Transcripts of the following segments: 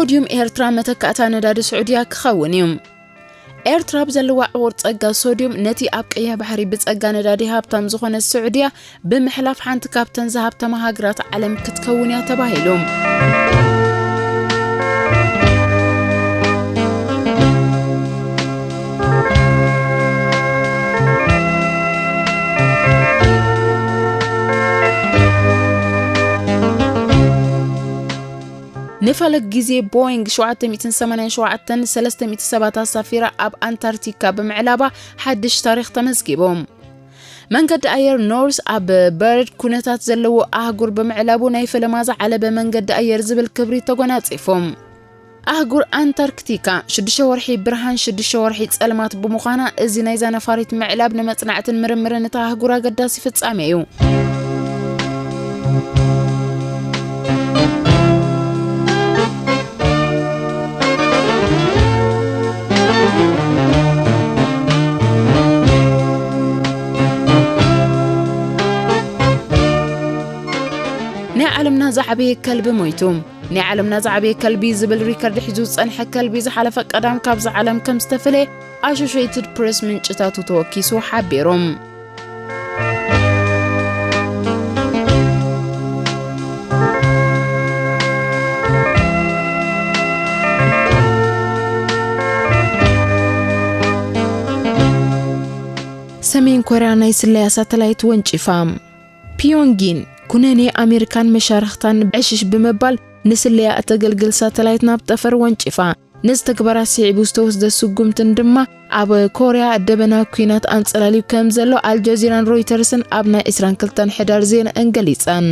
ሶድዩም ኤርትራ መተካእታ ነዳዲ ስዑድያ ክኸውን እዩ። ኤርትራ ብዘለዋ ዕቑር ጸጋ ሶድዩም ነቲ ኣብ ቀይሕ ባሕሪ ብጸጋ ነዳዲ ሃብታም ዝኾነት ስዑድያ ብምሕላፍ ሓንቲ ካብተን ዝሃብተማ ሃገራት ዓለም ክትከውን እያ ተባሂሉ። ንፈለግ ግዜ ቦይንግ ሸውዓተ ሚእትን ሰማንያን ሸውዓተን ሰለስተ ሚእቲ ሰባት ኣሳፊራ ኣብ ኣንታርክቲካ ብምዕላባ ሓድሽ ታሪኽ ተመዝጊቡ። መንገዲ ኣየር ኖርዝ ኣብ በረድ ኩነታት ዘለዎ ኣህጉር ብምዕላቡ ናይ ፈለማ ዝዓለበ መንገዲ ኣየር ዝብል ክብሪ ተጎናጺፉ። ኣህጉር ኣንታርክቲካ ሽዱሽተ ወርሒ ብርሃን ሽዱሽተ ወርሒ ጸልማት ብምዃና እዚ ናይዛ ነፋሪት ምዕላብ ንመጽናዕትን ምርምርን እታ ኣህጉር ኣገዳሲ ፍጻሜ እዩ። ናይ ዓለምና ዝዓበየ ከልቢ ሞይቱ። ናይ ዓለምና ዝዓበየ ከልቢ ዝብል ሪከርድ ሒዙ ዝጸንሐ ከልቢ ዝሓለፈ ቀዳም ካብዛ ዓለም ከም ዝተፈለየ ኣሶሼትድ ፕሬስ ምንጭታቱ ተወኪሱ ሓቢሩ። ሰሜን ኮርያ ናይ ስለያ ሳተላይት ወንጪፋ። ፒዮንጊን ኩነኔ ኣሜሪካን መሻርኽታን ዕሽሽ ብምባል ንስለያ እተገልግል ሳተላይት ናብ ጠፈር ወንጪፋ። ነዚ ተግባራት ስዒቡ ዝተወስደ ስጉምትን ድማ ኣብ ኮርያ ደበና ኲናት ኣንጸላልዩ ከም ዘሎ ኣልጀዚራን ሮይተርስን ኣብ ናይ ዕስራን ክልተን ሕዳር ዜናኣን ገሊጸን።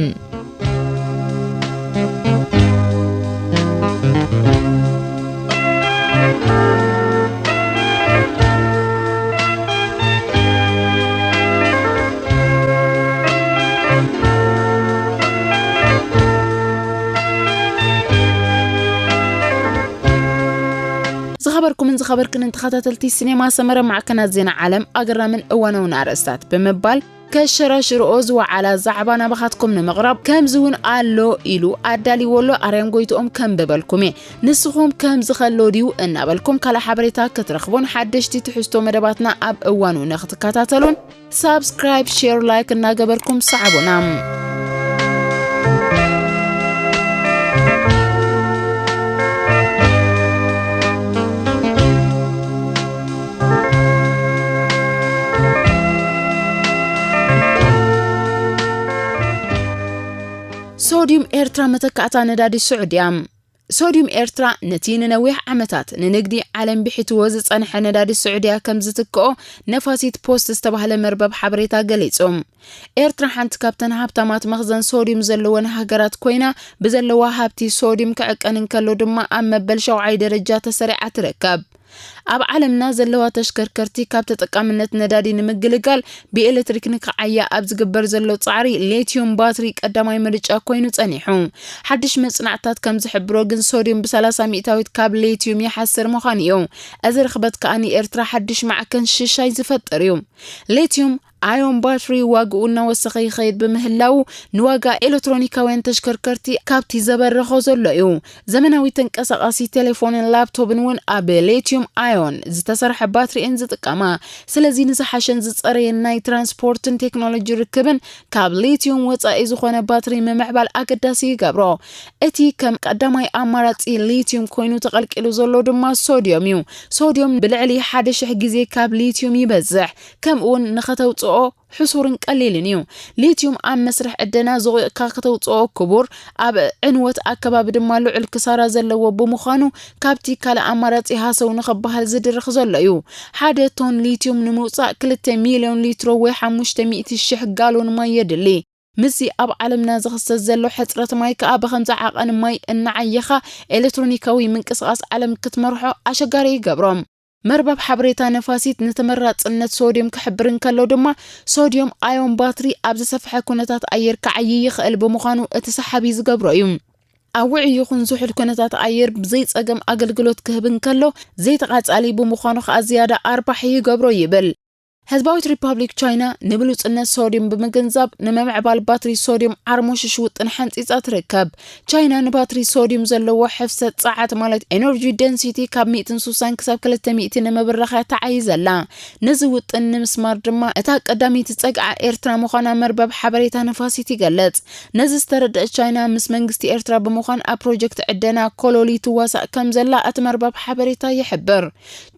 ዝኸበርኩምን ዝኸበርክንን ተኸታተልቲ ሲኔማ ሰመረ፣ ማዕከናት ዜና ዓለም ኣገራምን እዋናውን ኣርእስታት ብምባል ከሸራሽርኦ ዝወዓላ ዛዕባ ናባኻትኩም ንምቕራብ ከምዚ እውን ኣሎ ኢሉ ኣዳልዎ ኣሎ። ኣርያም ጎይትኦም ከንብበልኩም እየ። ንስኹም ከምዚ ከሎ ድዩ እናበልኩም ካልእ ሓበሬታ ክትረኽቡን ሓደሽቲ ትሕዝቶ መደባትና ኣብ እዋኑ ንክትከታተሉን ሳብስክራይብ፣ ሼር፣ ላይክ እናገበርኩም ሰዓቡና። ሶድዩም ኤርትራ መተካእታ ነዳዲ ስዑድያ። ሶድዩም ኤርትራ ነቲ ንነዊሕ ዓመታት ንንግዲ ዓለም ብሒትዎ ዝጸንሐ ነዳዲ ስዑድያ ከም ዝትክኦ ነፋሲት ፖስት ዝተባህለ መርበብ ሓበሬታ ገሊጹ። ኤርትራ ሓንቲ ካብተን ሃብታማት መኽዘን ሶድዩም ዘለወን ሃገራት ኮይና፣ ብዘለዋ ሃብቲ ሶድዩም ክዕቀን እንከሎ ድማ ኣብ መበል ሸውዓይ ደረጃ ተሰሪዓ ትርከብ። ኣብ ዓለምና ዘለዋ ተሽከርከርቲ ካብ ተጠቃምነት ነዳዲ ንምግልጋል ብኤሌክትሪክ ንክዓያ ኣብ ዝግበር ዘሎ ጻዕሪ ሌትዩም ባትሪ ቀዳማይ ምርጫ ኮይኑ ጸኒሑ። ሓድሽ መጽናዕትታት ከም ዝሕብሮ ግን ሶድዩም ብሰላሳ ሚእታዊት ካብ ሌትዩም ይሓስር ምዃኑ እዩ። እዚ ርኽበት ከኣ ንኤርትራ ሓድሽ ማዕከን ሽሻይ ዝፈጥር እዩ። ሌትዩም ኣዮን ባትሪ ዋግኡ እናወሰኸ ይኸይድ ብምህላዉ ንዋጋ ኤሌክትሮኒካውያን ተሽከርከርቲ ካብቲ ዘበረኾ ዘሎ እዩ። ዘመናዊ ተንቀሳቓሲ ቴሌፎንን ላፕቶፕን እውን ኣብ ሌትዩም ኣዮን ዝተሰርሐ ባትሪ እየን ዝጥቀማ። ስለዚ ንዝሓሸን ዝጸረየን ናይ ትራንስፖርትን ቴክኖሎጂ ርክብን ካብ ሌትዩም ወጻኢ ዝኾነ ባትሪ ምምዕባል ኣገዳሲ ይገብሮ። እቲ ከም ቀዳማይ ኣማራጺ ሌትዩም ኮይኑ ተቐልቂሉ ዘሎ ድማ ሶድዮም እዩ። ሶድዮም ብልዕሊ ሓደ ሽሕ ግዜ ካብ ሌትዩም ይበዝሕ። ከምኡ እውን ንኸተውጽኦ ሕሱርን ቀሊልን እዩ። ሊትዩም ኣብ መስርሕ ዕደና ዝቑእካ ከተውጽኦ ክቡር፣ ኣብ ዕንወት ኣከባቢ ድማ ልዑል ክሳራ ዘለዎ ብምዃኑ፣ ካብቲ ካልእ ኣማራጺ ሃሰው ንኽበሃል ዝድርኽ ዘሎ እዩ። ሓደ ቶን ሊትዩም ንምውጻእ ክልተ ሚልዮን ሊትሮ ወይ ሓሙሽተ ሚእቲ ሽሕ ጋሎን ማይ የድሊ። ምስዚ ኣብ ዓለምና ዝኽሰት ዘሎ ሕጽረት ማይ ከኣ ብኸምዚ ዓቐን ማይ እናዓየኻ ኤሌክትሮኒካዊ ምንቅስቓስ ዓለም ክትመርሖ ኣሸጋሪ ይገብሮ። መርበብ ሓበሬታ ነፋሲት ንተመራጽነት ሶድዮም ክሕብር እንከሎ ድማ፣ ሶድዮም ኣዮን ባትሪ ኣብ ዝሰፍሐ ኩነታት ኣየር ክዓዪ ይኽእል ብምዃኑ እቲ ሰሓቢ ዝገብሮ እዩ። ኣብ ውዑይ ይኹን ዝሑል ኩነታት ኣየር ብዘይጸገም ኣገልግሎት ክህብ እንከሎ፣ ዘይተቓጻሊ ብምዃኑ ከኣ ዝያዳ ኣርባሒ ይገብሮ ይብል። ህዝባዊት ሪፓብሊክ ቻይና ንብሉጽነት ሶድዩም ብምግንዛብ፣ ንምምዕባል ባትሪ ሶድዩም ዓርሞሽሽ ውጥን ሓንጺጻ ትርከብ። ቻይና ንባትሪ ሶድዩም ዘለዎ ሕፍሰት ጸዓት፣ ማለት ኤነርጂ ደንሲቲ፣ ካብ ሚእትን ሱሳን ክሳብ ክልተ ሚእቲ ንምብራኽ እያ ተዓይዘላ። ነዚ ውጥን ንምስማር ድማ እታ ቀዳመይቲ ጸግዓ ኤርትራ ምዃና መርበብ ሓበሬታ ነፋሲት ይገልጽ። ነዚ ዝተረድአ ቻይና ምስ መንግስቲ ኤርትራ ብምዃን ኣብ ፕሮጀክት ዕደና ኮሎሊ ትዋሳእ ከም ዘላ እቲ መርበብ ሓበሬታ ይሕብር።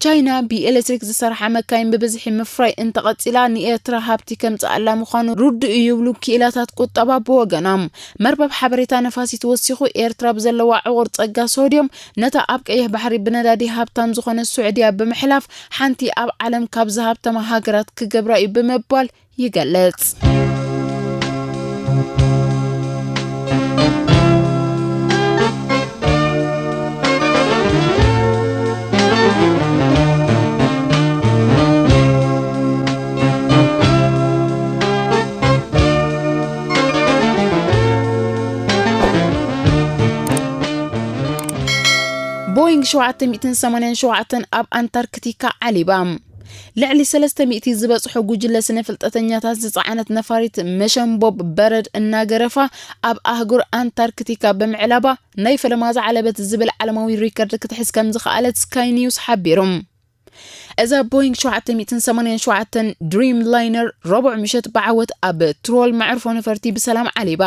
ቻይና ብኤሌክትሪክ ዝሰርሓ መካይን ብብዝሒ ምፍራይ እንተቐጺላ ንኤርትራ ሃብቲ ከምጽኣላ ምዃኑ ርዱእ እዩ ይብሉ ክኢላታት ቁጠባ ብወገኖም። መርበብ ሓበሬታ ነፋሲት ወሲኹ ኤርትራ ብዘለዋ ዕቑር ጸጋ ሶድዮም ነታ ኣብ ቀይሕ ባሕሪ ብነዳዲ ሃብታም ዝኾነ ስዑድያ ብምሕላፍ ሓንቲ ኣብ ዓለም ካብ ዝሃብተማ ሃገራት ክገብራ እዩ ብምባል ይገልጽ። ቦይንግ ሸውዓተ ሚእትን ሰማንያን ሸውዓተን ኣብ ኣንታርክቲካ ዓሊባ። ልዕሊ ሰለስተ ሚእቲ ዝበጽሑ ጉጅለ ስነ ፍልጠተኛታት ዝጸዓነት ነፋሪት መሸንቦብ በረድ እናገረፋ ኣብ ኣህጉር ኣንታርክቲካ ብምዕላባ ናይ ፈለማ ዝዓለበት ዝብል ዓለማዊ ሪከርድ ክትሕዝ ከም ዝኸኣለት ስካይ ኒውስ ሓቢሩ። እዛ ቦይንግ ሸውዓተ ሚእትን ሰማንያን ሸውዓተን ድሪም ላይነር ረቡዕ ምሸት ብዓወት ኣብ ትሮል መዕርፎ ነፈርቲ ብሰላም ዓሊባ።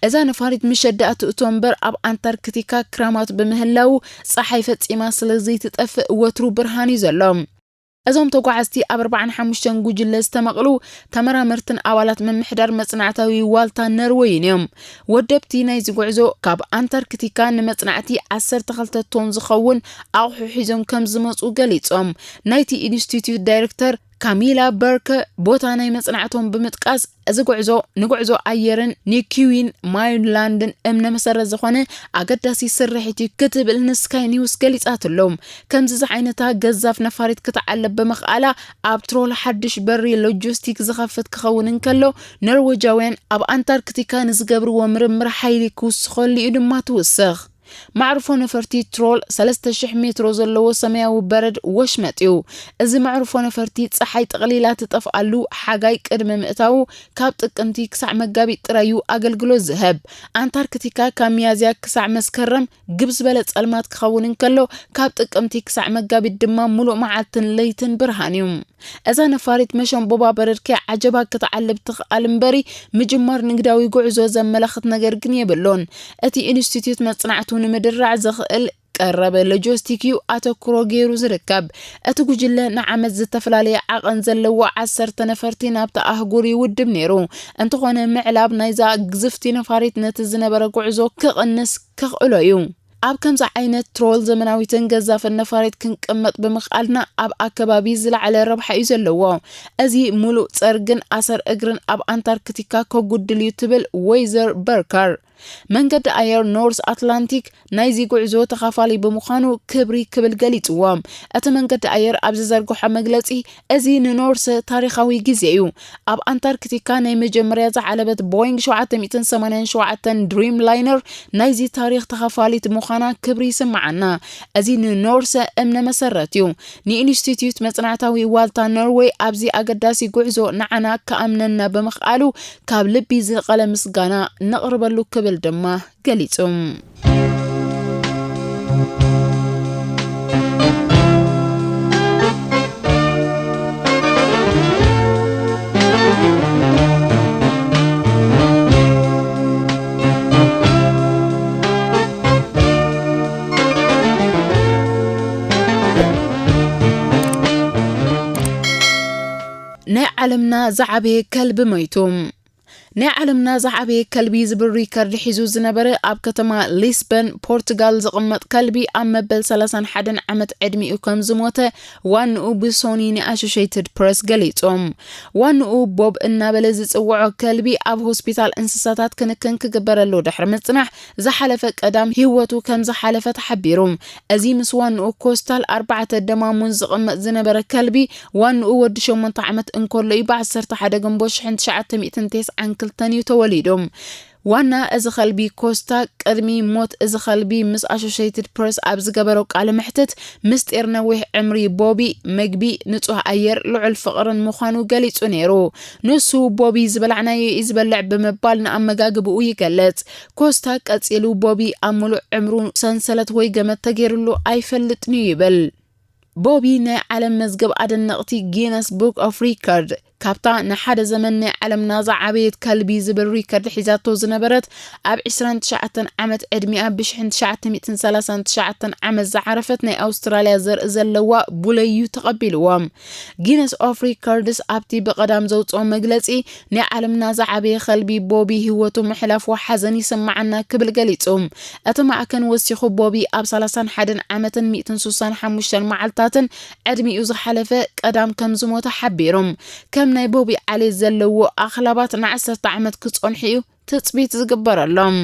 እዛ ነፋሪት ምሸት ደኣ ትእቶ እምበር ኣብ ኣንታርክቲካ ክራማት ብምህላው ጸሓይ ፈጺማ ስለ ዘይትጠፍእ ወትሩ ብርሃን እዩ ዘሎ። እዞም ተጓዓዝቲ ኣብ ኣርባዓን ሓሙሽተን ጉጅለ ዝተመቕሉ ተመራመርትን ኣባላት ምምሕዳር መጽናዕታዊ ዋልታ ነርወይን እዮም። ወደብቲ ናይዚ ጉዕዞ ካብ ኣንታርክቲካ ንመጽናዕቲ ዓሰርተ ክልተ ቶን ዝኸውን ኣቑሑ ሒዞም ከም ዝመጹ ገሊጾም። ናይቲ ኢንስቲትዩት ዳይሬክተር ካሚላ በርከ ቦታ ናይ መጽናዕቶም ብምጥቃስ፣ እዚ ጉዕዞ ንጉዕዞ ኣየርን ንኪዊን ማይንላንድን እምነ መሰረት ዝኾነ ኣገዳሲ ስርሒት እዩ ክትብል ንስካይ ኒውስ ገሊጻትሎም። ከምዚ ዝዓይነታ ገዛፍ ነፋሪት ክትዓለብ ብምኽኣላ ኣብ ትሮል ሓድሽ በሪ ሎጂስቲክ ዝኸፍት ክኸውን እንከሎ፣ ኖርዌጃውያን ኣብ ኣንታርክቲካ ንዝገብርዎ ምርምር ሓይሊ ክውስኸሉ እዩ ድማ ትውስኽ። መዕርፎ ነፈርቲ ትሮል ሰለስተ ሽሕ ሜትሮ ዘለዎ ሰማያዊ በረድ ወሽመጥ እዩ። እዚ መዕርፎ ነፈርቲ ጸሓይ ጠቕሊላ ትጠፍኣሉ ሓጋይ ቅድሚ ምእታዉ ካብ ጥቅምቲ ክሳዕ መጋቢት ጥራይ እዩ ኣገልግሎት ዝህብ። ኣንታርክቲካ ካብ ሚያዝያ ክሳዕ መስከረም ግብ ዝበለ ጸልማት ክኸውን እንከሎ፣ ካብ ጥቅምቲ ክሳዕ መጋቢት ድማ ምሉእ መዓልትን ለይትን ብርሃን እዩ። እዛ ነፋሪት መሸንቦባ በረድኪ ዓጀባ ክትዓልብ ትኽኣል እምበሪ፣ ምጅማር ንግዳዊ ጉዕዞ ዘመላኽት ነገር ግን የብሉን። እቲ ኢንስቲትዩት መጽናዕቱ ንምድራዕ ዘኽእል ቀረበ ሎጂስቲክ እዩ ኣተኩሮ ገይሩ ዝርከብ። እቲ ጉጅለ ንዓመት ዝተፈላለየ ዓቐን ዘለዎ ዓሰርተ ነፈርቲ ናብቲ ኣህጉር ይውድብ ነይሩ። እንተኾነ ምዕላብ ናይዛ ግዝፍቲ ነፋሪት ነቲ ዝነበረ ጉዕዞ ክቕንስ ከኽእሎ እዩ። ኣብ ከምዚ ዓይነት ትሮል ዘመናዊትን ገዛፍን ነፋሪት ክንቅመጥ ብምኽኣልና ኣብ ኣከባቢ ዝለዓለ ረብሓ እዩ ዘለዎ። እዚ ሙሉእ ጸርግን ኣሰር እግርን ኣብ ኣንታርክቲካ ከጉድል እዩ ትብል ወይዘር በርከር። መንገዲ ኣየር ኖርስ ኣትላንቲክ ናይዚ ጉዕዞ ተኻፋሊ ብምዃኑ ክብሪ ክብል ገሊጽዎ። እቲ መንገዲ ኣየር ኣብ ዝዘርግሖ መግለጺ፣ እዚ ንኖርስ ታሪኻዊ ግዜ እዩ። ኣብ ኣንታርክቲካ ናይ መጀመርያ ዝዓለበት ቦይንግ ሸውዓተ ሚእትን ሰማንያን ሸውዓተን ድሪም ላይነር ናይዚ ታሪኽ ተኻፋሊት ምዃና ክብሪ ይስምዓና። እዚ ንኖርሰ እምነ መሰረት እዩ። ንኢንስቲትዩት መጽናዕታዊ ዋልታ ኖርዌይ ኣብዚ ኣገዳሲ ጉዕዞ ንዓና ክኣምነና ብምኽኣሉ ካብ ልቢ ዝለቐለ ምስጋና ነቕርበሉ ክብል ድማ ገሊጹ። ናይ ዓለምና ዝዓበየ ከልቢ ሞይቱ። ናይ ዓለምና ዝዓበየ ከልቢ ዝብል ሪከርድ ሒዙ ዝነበረ ኣብ ከተማ ሊስበን ፖርቱጋል ዝቕመጥ ከልቢ ኣብ መበል ሰላሳን ሓደን ዓመት ዕድሚኡ ከም ዝሞተ ዋንኡ ብሶኒ ንኣሶሼትድ ፕረስ ገሊጹ። ዋንኡ ቦብ እናበለ ዝጽውዖ ከልቢ ኣብ ሆስፒታል እንስሳታት ክንክን ክግበረሉ ድሕሪ ምጽናሕ ዝሓለፈ ቀዳም ህይወቱ ከም ዝሓለፈ ተሓቢሩ። እዚ ምስ ዋንኡ ኮስታል ኣርባዕተ ደማሙን ዝቕመጥ ዝነበረ ከልቢ ዋንኡ ወዲ ሸሞንተ ዓመት እንከሎ እዩ ብ ዓሰርተ ሓደ ግንቦት ሽሕን ትሽዓተ ሚእትን ተስዓን ክልተን እዩ ተወሊዱ። ዋና እዚ ከልቢ ኮስታ ቅድሚ ሞት እዚ ከልቢ ምስ ኣሶሼይትድ ፕረስ ኣብ ዝገበሮ ቃለ መሕትት፣ ምስጢር ነዊሕ ዕምሪ ቦቢ፣ መግቢ፣ ንጹህ ኣየር፣ ልዑል ፍቕርን ምዃኑ ገሊጹ ነይሩ። ንሱ፣ "ቦቢ ዝበላዕናዮ እዩ ዝበልዕ" ብምባል ንኣመጋግብኡ ይገልጽ። ኮስታ ቀጺሉ፣ "ቦቢ ኣብ ምሉእ ዕምሩ ሰንሰለት ወይ ገመድ ተገይሩሉ ኣይፈልጥን እዩ" ይብል። ቦቢ ናይ ዓለም መዝገብ ኣደነቕቲ ጊነስ ቡክ ኦፍ ሪከርድ ካብታ ንሓደ ዘመን ናይ ዓለምና ዝዓበየት ከልቢ ዝብል ሪከርድ ሒዛቶ ዝነበረት፣ ኣብ ዕስራን ትሽዓተን ዓመት ዕድሚኣ ብሽሕን ትሽዓተ ሚእትን ሰላሳን ትሽዓተን ዓመት ዝዓረፈት ናይ ኣውስትራልያ ዘርኢ ዘለዋ ቡለዩ ተቐቢልዎ። ጊነስ ኦፍ ሪከርድስ ኣብቲ ብቐዳም ዘውጽኦ መግለጺ፣ ናይ ዓለምና ዝዓበየ ከልቢ ቦቢ ህይወቱ ምሕላፉ ሓዘን ይስምዓና ክብል ገሊጹ። እቲ ማዕከን ወሲኹ፣ ቦቢ ኣብ ሰላሳን ሓደን ዓመትን ሚእትን ስሳን ሓሙሽተን መዓልታትን ዕድሚኡ ዝሓለፈ ቀዳም ከም ዝሞተ ሓቢሩ። ከም ናይ ቦቢ ዓሌት ዘለዎ ኣኽላባት ንዓሰርተ ዓመት ክጸንሑ እዩ ትጽቢት ዝግበረሎም።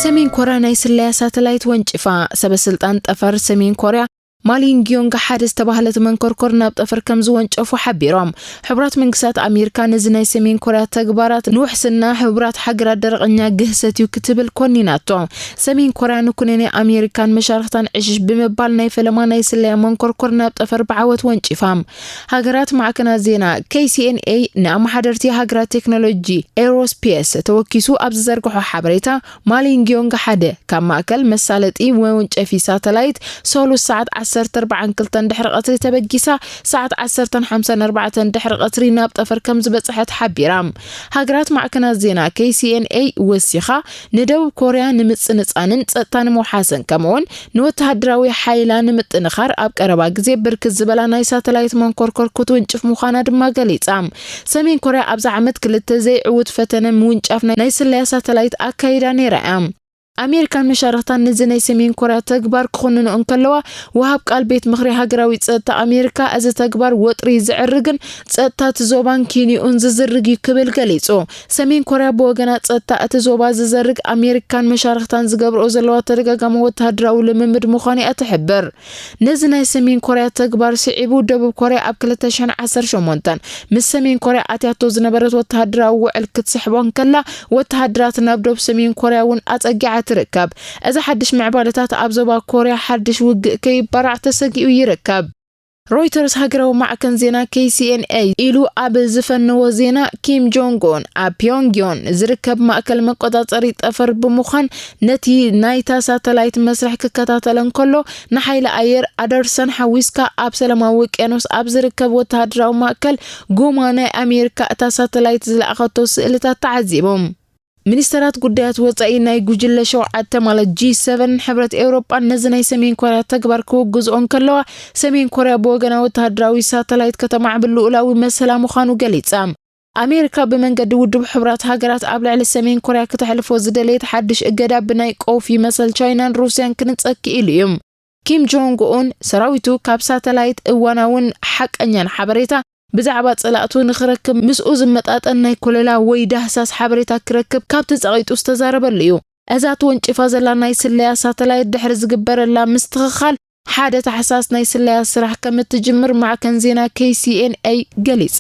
ሰሜን ኮርያ ናይ ስለያ ሳተላይት ወንጭፋ። ሰበ ስልጣን ጠፈር ሰሜን ኮርያ ማሊንግዮንግ ሓደ ዝተባህለት መንኮርኮር ናብ ጠፈር ከም ዝወንጨፉ ሓቢሮም። ሕቡራት መንግስታት ኣሜሪካ ነዚ ናይ ሰሜን ኮርያ ተግባራት ንውሕስና ሕቡራት ሃገራት ደረቐኛ ግህሰት እዩ ክትብል ኮኒናቶ። ሰሜን ኮርያ ንኩነኔ ኣሜሪካን መሻርኽታን ዕሽሽ ብምባል ናይ ፈለማ ናይ ስለያ መንኮርኮር ናብ ጠፈር ብዓወት ወንጪፋ። ሃገራት ማዕከናት ዜና፣ ኬ ሲ ኤን ኤ፣ ንኣመሓደርቲ ሃገራት ቴክኖሎጂ ኤሮስፔስ ተወኪሱ ኣብ ዝዘርግሖ ሓበሬታ፣ ማሊንግዮንግ ሓደ ካብ ማእከል መሳለጢ መወንጨፊ ሳተላይት ሶሉስ ሰዓት ዓሰርተ ኣርባዓን ክልተን ድሕሪ ቀትሪ ተበጊሳ፣ ሰዓት ዓሰርተን ሓምሳን ኣርባዕተን ድሕሪ ቀትሪ ናብ ጠፈር ከም ዝበጽሐት ሓቢራ። ሃገራት ማዕከናት ዜና ኬ ሲ ኤን ኤ ወሲኻ፣ ንደቡብ ኮርያ ንምጽንጻንን ጸጥታ ንምውሓስን፣ ከምኡውን ንወተሃደራዊ ሓይላ ንምጥንኻር ኣብ ቀረባ ግዜ ብርክት ዝበላ ናይ ሳተላይት መንኮርኮር ክትውንጭፍ ምዃና ድማ ገሊጻ። ሰሜን ኮርያ ኣብዚ ዓመት ክልተ ዘይዕዉት ፈተነ ምውንጫፍ ናይ፣ ናይ ስለያ ሳተላይት ኣካይዳ ነይራ እያ። ኣሜሪካን መሻርኽታን ነዚ ናይ ሰሜን ኮርያ ተግባር ክኹንኑ እንከለዋ፣ ወሃብ ቃል ቤት ምኽሪ ሃገራዊ ጸጥታ ኣሜሪካ፣ እዚ ተግባር ወጥሪ ዘዕርግን ጸጥታ እቲ ዞባን ኪንዮኡን ዝዝርግ እዩ ክብል ገሊጹ። ሰሜን ኮርያ ብወገና፣ ጸጥታ እቲ ዞባ ዝዘርግ ኣሜሪካን መሻርኽታን ዝገብርኦ ዘለዋ ተደጋጋሚ ወተሃደራዊ ልምምድ ምዃኑ እያ ትሕብር። ነዚ ናይ ሰሜን ኮርያ ተግባር ስዒቡ፣ ደቡብ ኮርያ ኣብ ክልተ ሽሕን ዓሰርተ ሸሞንተን ምስ ሰሜን ኮርያ ኣትያቶ ዝነበረት ወተሃደራዊ ውዕል ክትስሕቦ እንከላ፣ ወተሃደራት ናብ ዶብ ሰሜን ኮርያ እውን ኣጸጊዓ ትርከብ። እዚ ሓድሽ ምዕባለታት ኣብ ዞባ ኮርያ ሓድሽ ውግእ ከይባራዕ ተሰጊኡ ይርከብ። ሮይተርስ ሃገራዊ ማዕከን ዜና ኬ ሲ ኤን ኤ ኢሉ ኣብ ዝፈነዎ ዜና፣ ኪም ጆንግ ኡን ኣብ ፒዮንግዮን ዝርከብ ማእከል መቆጻጸሪ ጠፈር ብምዃን ነቲ ናይታ ሳተላይት መስርሕ ክከታተል እንከሎ፣ ንሓይሊ ኣየር ኣደርሰን ሓዊስካ ኣብ ሰላማዊ ውቅያኖስ ኣብ ዝርከብ ወተሃደራዊ ማእከል ጉማ ናይ ኣሜሪካ እታ ሳተላይት ዝለኣኸቶ ስእልታት ተዓዚቦም። ሚኒስተራት ጉዳያት ወጻኢ ናይ ጉጅለ ሸውዓተ ማለት ጂ ሰቨን ሕብረት ኤውሮጳን ነዚ ናይ ሰሜን ኮርያ ተግባር ክውግዝኦ እንከለዋ፣ ሰሜን ኮርያ ብወገና ወተሃደራዊ ሳተላይት ከተማዕብል ልኡላዊ መሰላ ምዃኑ ገሊጻ። ኣሜሪካ ብመንገዲ ውድብ ሕቡራት ሃገራት ኣብ ልዕሊ ሰሜን ኮርያ ክተሕልፎ ዝደለየት ሓድሽ እገዳ ብናይ ቀውፊ መሰል ቻይናን ሩስያን ክንጸግ ክኢሉ እዩ። ኪም ጆንግ ኡን ሰራዊቱ ካብ ሳተላይት እዋናውን ሓቀኛን ሓበሬታ ብዛዕባ ጸላእቱ ንኽረክብ ምስኡ ዝመጣጠን ናይ ኮለላ ወይ ዳህሳስ ሓበሬታ ክረክብ ካብቲ ጸቒጡ ዝተዛረበሉ እዩ። እዛ ተወንጪፋ ዘላ ናይ ስለያ ሳተላይት ድሕሪ ዝግበረላ ምስትኽኻል፣ ሓደ ታሕሳስ ናይ ስለያ ስራሕ ከም እትጅምር ማዕከን ዜና ኬ ሲ ኤን ኤ ገሊጻ።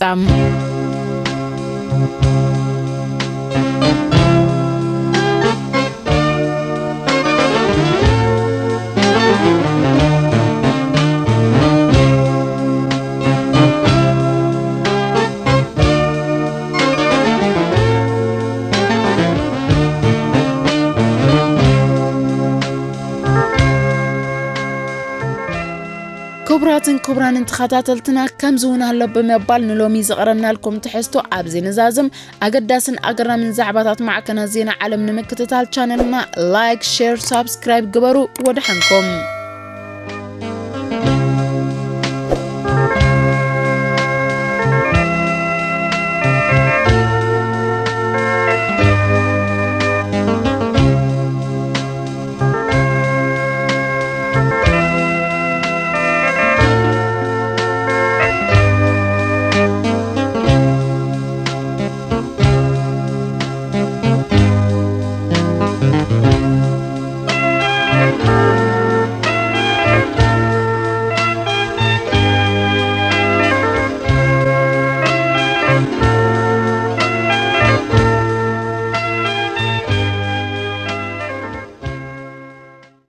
ክቡራትን ክቡራንን ተኸታተልትና፣ ከምዚ እውን ኣሎ ብምባል ንሎሚ ዘቕረብናልኩም ትሕዝቶ ኣብዚ ንዛዝም። ኣገዳስን ኣገራምን ዛዕባታት ማዕከናት ዜና ዓለም ንምክትታል ቻነልና ላይክ፣ ሼር፣ ሳብስክራይብ ግበሩ። ወደሓንኩም።